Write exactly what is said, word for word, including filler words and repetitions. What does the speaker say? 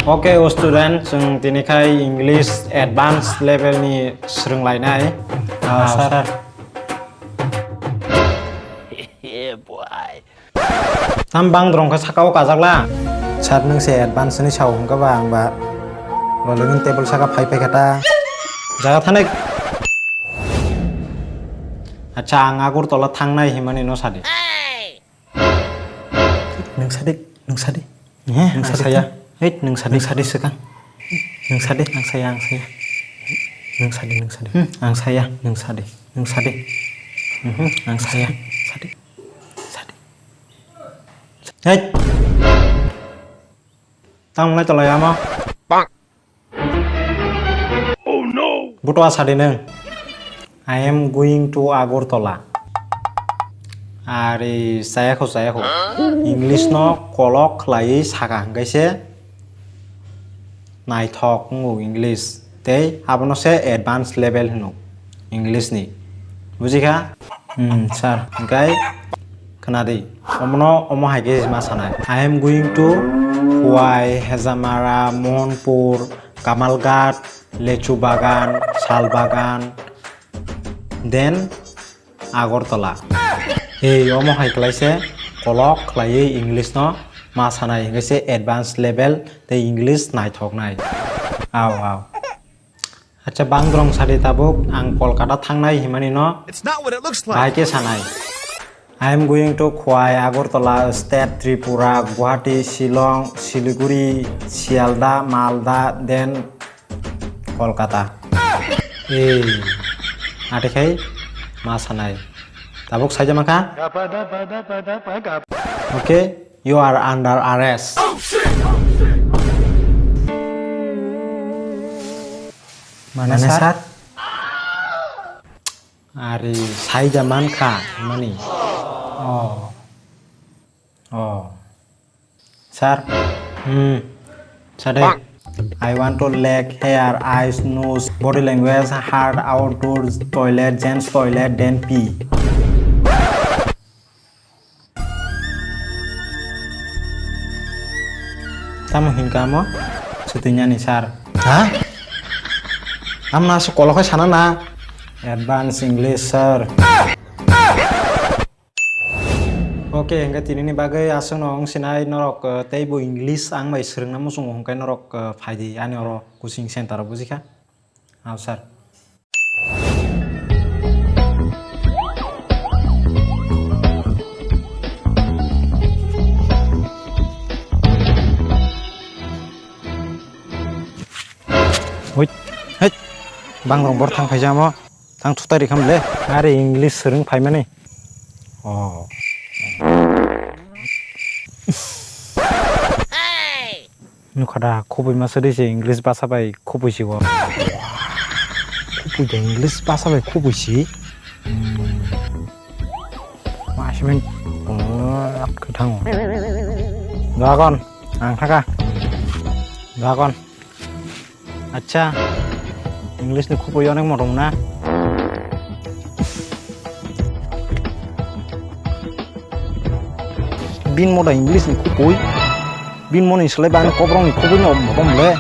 Okay, o student, chwng tini khai English advanced level ni swrwng lainai. Ah, sir. Yeah, boy. Tam bang drong khe saka o kajak la. Sir, nwng se advance ni sao hwnkha ba, ang ba lologin table saka phai phai kha ta. Jaga thanai. Acha, ang Agartala thangnai himani no sadi. Nwng sadi, nwng sadi. He, nwng sadi saya. Hei, nwng sadi. Nwng sadi swkang. Nwng sadi, ang saya, ang saya. Nwng sadi, nwng sadi. Hmm, ang saya, nwng sadi. Nwng sadi. Mhm, ang saya. Sadi. Sadi. Hei. Tang lai tolai ama. Bang. Oh no! Butua sadi nwng. I am going to Agartala. Ari chayakho chayakho. English no kolok khlaiwi saka hwnkhe se naithok wngo English. Tei abono se advance level hwno English ni. Bujikha? Hmm, sir. Hwnkhe khwnadi. Omono omo hai khe ma sanai. I am going to Khowai, Hejamara, Mohanpur, Kamalghat, Lechu Bagan, Sal Bagan, then Agartala. Ei, omo hai khlai se kolok khlaiwi English no ma sanai, hwnkhe se advance level tei English naithoknai. Aw, aw. Acha, bang drong sadi tabuk, ang Kolkata thangnai himani no. It's not what it looks like. Bahai khe sanai. I am going to Khowai, Agartala, State Tripura, Guwahati, Shillong, Siliguri, Sialda, Malda, then Kolkata. Ei, ate khai ma sanai. Tabuk saija makha? Okay, you are under arrest. Mane, sir? Ari saija mankha, mani. Oh. Oh. Sir? Hmm. Sade. I want to leg, hair, eyes, nose, body language, heart, outdoors, toilet, gents toilet, then pee. Tamo hinkha amo? Sutuinyani sir. Ha? Amna aswk kolokhai sana na? Advance English, sir. Okay, hingke tinini bagwi aswkno wng sinai norok, eh, teibo English ang bai swrwngna muchungo hwnkhe norok, eh, phaidi ani oro coaching center o, bujikha? Aw, sir. Hoi, hei, bang rong bor thang phaijamo. Tang thutai rikham le. Are English swrwng phaimani. Oh. Nukha da, khubui masa de se English basa bai khubui si o. Khubui de English basa bai khubui si. Hmm. Ma simen. Oh, khe thango. Gagon, ang thaka. Gagon. Acha, English ni khubui onek motom na. Bin moda English ni khubui. Bin moni selai bang kobrong ni khubui no motom le.